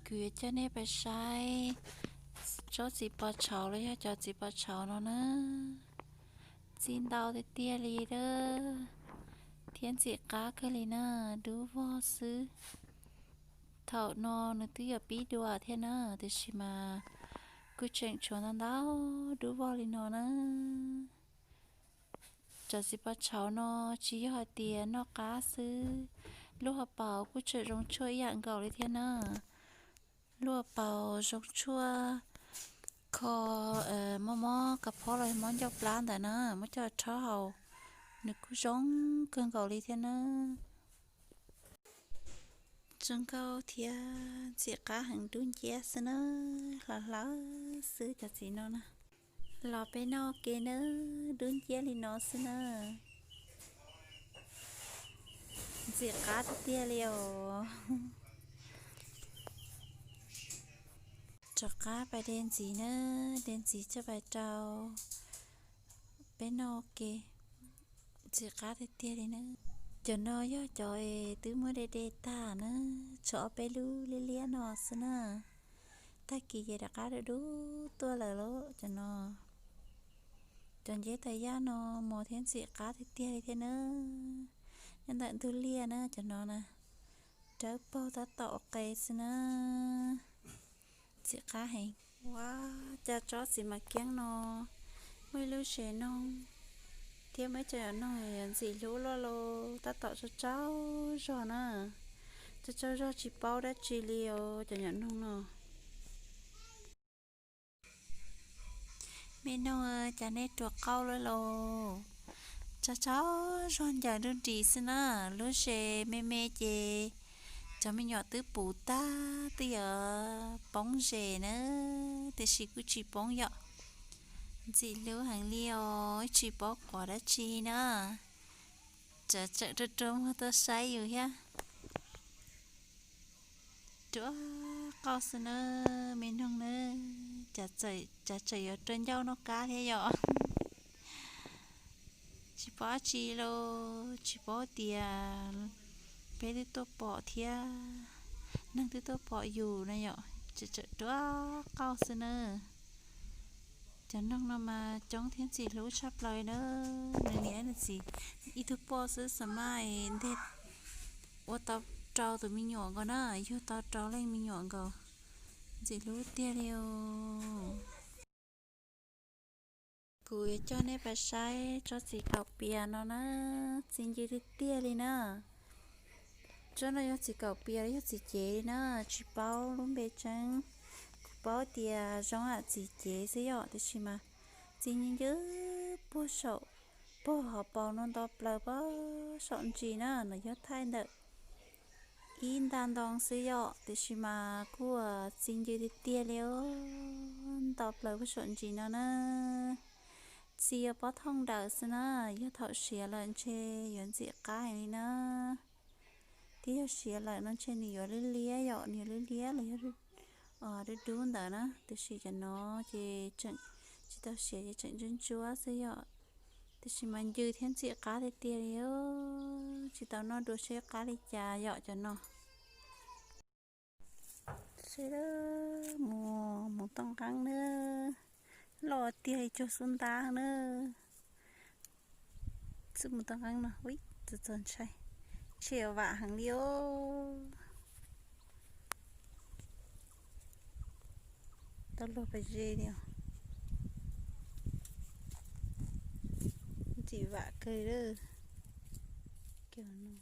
Kuv yuav coj nej pais saib tsob txiv pos tshauv los yog cov txiv pos tshauv no na. Txi ntau tiag tiag li a, thiab ntxim qab kawg li na, dub vog xwb. Thaum no nws twb yuav pib dua thiab na, tiam sis mas kuj tseem tshuav ntau ntau dub vog li no na. Cov txiv pos tshauv no tsis yog hais tias noj qab xwb, lub hauv paus kuj tseem zoo tshuaj ib yam nkaus li thiab na. Lub hauv paus zoo tshuaj kho mob mob kas phob los mob ncauj plab ntawd na, muab coj rhaub haus, nws kuj zoo kawg nkaus li thiab na. Zoo nkauj thiab ntxim qab heev, dub nciab xwb na, hlawv hlawv xwb cov txiv no na. Los peb noj ke na, dub nciab li no xwb na. Ntxim qab tiag tiag li os. Rov qab pais de ntxiv na, de ntxiv coj pais rau peb noj ke. Ntxim qab tiag tiag li na. Cov no yog cov es twb muab de de tag na, tshuav ob peb lub liab liab no xwb na. Tag kis ces rov qab dub dub tuaj lawm lauj cov no. Cov nceb tais yaj no mos thiab ntxim qab tiag tiag li thiab na. Nyob ntawm ntug liaj na cov no na. Dawb paug tab tom ua qe xwb na. Ntxim qab heev. Ua cas tsob txiv mas kiab no muaj ib lub tsev noog thiab muaj ib co noog yuav ntxim hlub luaj los tab tom tsaug tsaug zog na. Tsaug tsaug zog tsis paub dab tsi li os cov nyuam noog no. Me noog, cas nej ruam qauj lawm los? Tsaug tsaug zog ncaws nruj nris xwb na. Lub tsev me me ces cov me nyuam twb puv tag twb yuav poob zes na, tiam sis kuj tsis poob yom. Ntxim hlub heev li os, tsis paub quav dab tsi na. Tseem tseem rua rua muag tuaj saib yus thiab. Ruam qauj xwb na, me noog na. Cas tseem yuav rua ncauj noj qab thiab yom. Tsis paub dab tsi los tsis paub tias peb twb tuaj pom thiab, neeg twb tuaj pom yus na yom. Tseem tseem ruam qauj xwb na. Cov noog no mas coob thiab ntxim hlub tshaj plaws na. Nws niam nws txiv ib tug poj xwb xav mas nteg ua tau rau tus me nyuam nkaus na, yug tau rau leej me nyuam nkaus. Ntxim hlub tiag li os. Kuv yuav coj nej pais saib tsob txiv kaum pias no na, txi ncw tiag tiag li na. Tsob no yog txiv kaum pias los yog txiv cev li na, tsis paub lub npe tseeb. Kuv paub tias zoo yam txiv cev xwb yom, tiam sis mas txi ncw ncw puag saum, puag hauv paus no nto plaws puag saum ntsis na, no yog thaij ntawm ib nta ntoo xwb yom, tiam sis mas kuj txi ncw tiag tiag li os, nto plaws puag saum ntsis no na. Txi yuav pob thooj daws xwb na, yog thaum siav lawm ntshe yuav ntxim qab heev li na. Twb yog siav lawm no ntshe nws yuav liab liab yom, nws yuav liab liab los yog dub dub ntawd na, tiam sis cov no ces tseem tsis tau siav ces tseem ntsuab ntsuab xwb yom. Tiam sis mas ncw thiab ntxim qab tiag tiag li, tsis tau noj dua seb qab li cas yom cov no. Seb mus, mus tooj qeeb na, loj tiag li cuag xub ntab na. Xwb mus tooj qeeb no, ui, txog txog ntshai, ntshe vam heev li os. Tau luag pes ze li os. Ntxim vam kawg lawm. Cov no